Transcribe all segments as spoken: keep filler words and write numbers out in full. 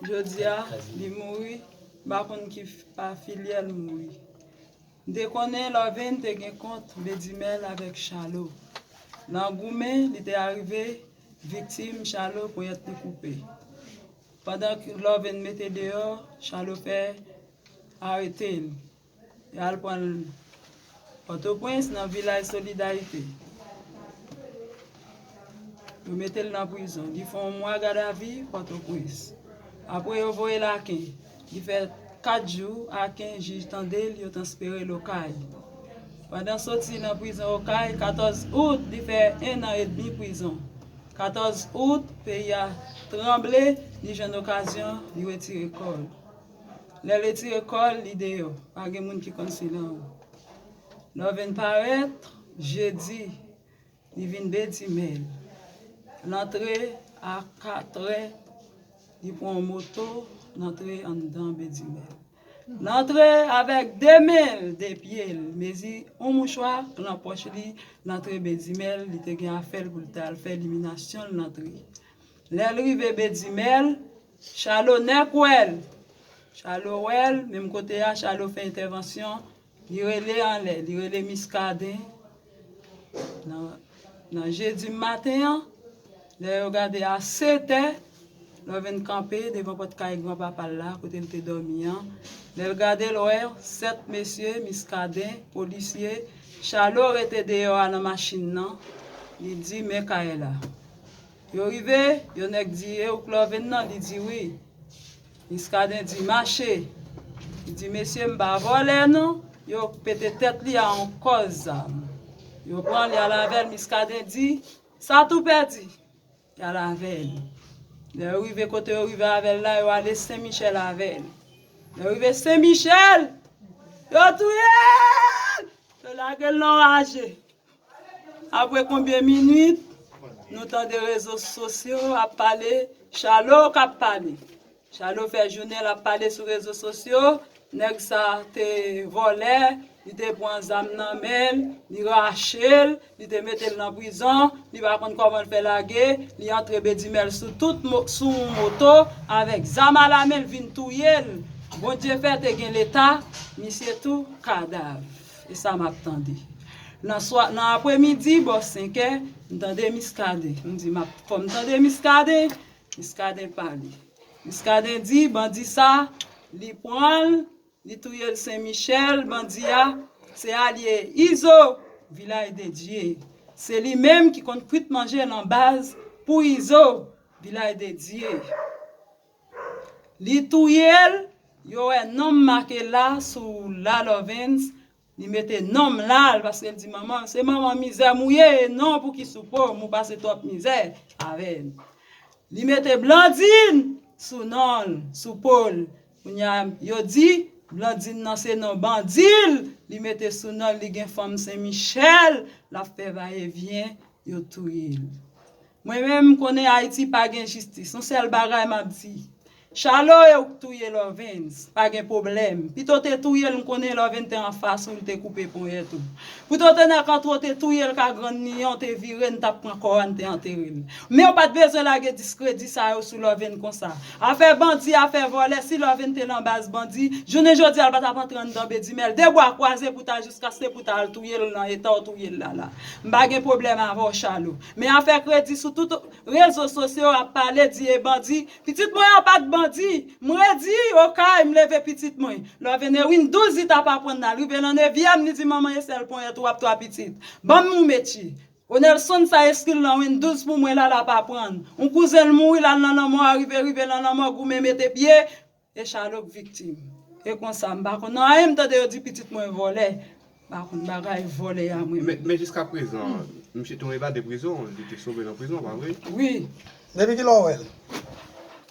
Jodi a, li mouri, m pa konn ki pa filye l mouri. M te konnen Lòven te gen kont Bedimèl avèk Chalo. Nan goumen, li te arive viktim Chalo ponyèt li koupe. Pandan ke Lòven mete deyò, Chalo fè arete l. Yo al pran l Pòtoprens nan vilaj Solidarite. Yo mete l nan prizon. Li fè yon mwa gadavi Pòtoprens. Apre yo voye l Aken. Li fè kat jou Aken, jij tande l, yo transfere l Okay. Pandan soti nan prizon Okay, katòz out, li fè en an edmi prizon. Katòz out, peyi a tranble, li jwenn okazyon, li retire kò l. Lè l retire kò l, li deyò. Pa gen moun ki konn si l anwo. Lè w vin parèt, jedi, li vin Bedimèl. L antre a katrè, li pran yon moto, l antre anndan Bedimèl. L antre avèk de men l, de pye l, mezi yon mouchwa nan pòch li, l antre Bedimèl, li te gen afè l pou l t al fè eliminasyon, l antre. Lè l rive Bedimèl, Chalo nèk wè l. Chalo wè l, menm kote a, Chalo fè entèvansyon, li rele anlè, li rele Miskaden. Nan, nan jedi maten an, lè yo gade a setè, Lòven kanpe devan pòt kay granpapa l la, kote l te dòmi an. Lè l gade, l wè sèt mesye, Miskaden, polisye, Chalo rete deyò a nan machin nan. Li di, men kay la. Yo rive, yo nèk di, e ou k Lòven nan? Li di, wi. Miskaden di, mache. Li di, mesye, m pa vòlè non. Yo pete tèt li a yon kòz zam. Yo pran l, y al avè l. Miskaden di, sa tou pèdi. Y al avè l. Lè yo rive kote yo rive avè l la, yo ale Sen Michèl avè l. Lè yo rive Sen Michèl, yo touye l! Yo lage l nan raje. Apre konbyen minit, nou tande rezo sosyo ap pale, Chalo k ap pale. Chalo fè jounen l ap pale sou rezo sosyo, nèg sa te vòlè, li te pran zam nan men l, li rache l, li te mete l nan prizon, li pa konn kòman l fè lage, li antre Bedimèl sou tout mo-, sou yon moto avèk zam alamen, l vin touye l. Bondye fè te gen leta, misye tou kadav. E sa m ap tande. Nan swa, nan apremidi, bò senkè, m tande Miskaden. M di, m ap, fò m tande Miskaden. Miskaden pale. Miskaden di, bandi sa, li pran l, li touye l Sen Michèl, bandi a, se alye Izo, Vilaj de Dye. Se li menm ki konn kwit manje nan baz pou Izo, Vilaj de Dye. Li touye l, yo wè non m make la sou la Lòvens, li mete non m la, paske l di, manman, se manman mizè m ou ye, e non pou ki sou po m, ou pase twòp mizè avè l. Li mete Blandine sou non l, sou po l. Kounye a, yo di, Blandine nan se non bandi l, li mete sou non l, li gen fanm Sen Michèl, l ap fè vayevyen, yo touye l. Mwen menm, m konnen Ayiti pa gen jistis. Yon sèl bagay m ap di. Chalo e ou k touye Lòvens, pa gen pwoblèm. Pito te touye l, m konnen Lòvens te anfas ou, l te koupe ponyèt ou. Pito te nèk antre w te touye l ka grann li an, w te vire, n t ap pran kò a, n te antere l. Men w pa t bezwen lage diskredi sa yo sou Lòvens konsa. Afè bandi, afè vòlè, si Lòvens te nan baz bandi, jounen jodi a l pa t ap antre anndan Bedimèl. De bwa kwaze pou ta jiskaske pou ta al touye l nan eta w touye l la la. M pa gen pwoblèm avè w, Chalo. Men afè kredi sou tout rezo sosyo ap pale, di e bandi. Pitit mwen an pa t bandi. M redi, okay, m leve pitit mwen. Lè w vin e Windouz, li t ap aprann la. L rive nan nevyèm, li di, manman, e sèl ponyèt ou ap twa pitit. Ban m yon metye. Onèlson sa eskil nan Windouz pou mwen la, l ap aprann. Yon kouzen l mouri, l al nan lanmò a, rive, rive nan lanmò, goumen mete pye. E Chalo k viktim. E konsa, m pa konn anyen, m tande yo di pitit mwen vòlè. M pa konn bagay vòlè a mwen. Men, men jiskaprezan, misye te yon evade prizon, li te sove nan prizon, pa vre? Wi. Depi kilè w wè l?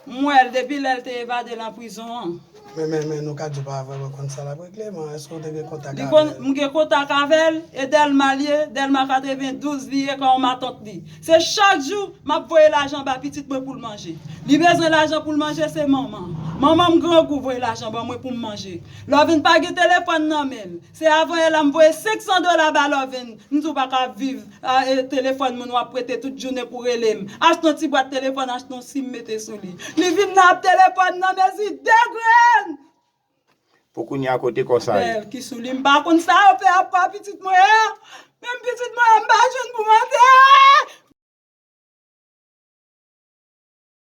M wè l depi lè l te evade nan prizon an. Men, men, men, nou ka di w pa vrèman konn sa l ap regle, men èske w te gen kontak avè l? Li konn, m gen kontak avè l, e Dèlma l ye, Dèlma katrevendouz li ye, kòm matant li. Se chak jou, m ap voye lajan ba pitit mwen pou l manje. Li bezwen lajan pou l manje, se manman. Manman m grangou voye lajan ban mwen pou m manje. Lòvin pa gen telefòn nan men l. Se avanyè la m voye senk san dola ba Lòvin. M di w pa ka viv a, e, telefòn moun w ap prete tout jounen pou rele m. Achte yon ti bwat telefòn, achte yon sim mete sou li. Li vin la ap telefòn nan mezi de grenn. Pou kounye a kote kò sa ye? Bèl ki sou li. M pa konn sa yo fè ap pa pitit mwen an. Menm pitit mwen an, m pa jwenn pou manje.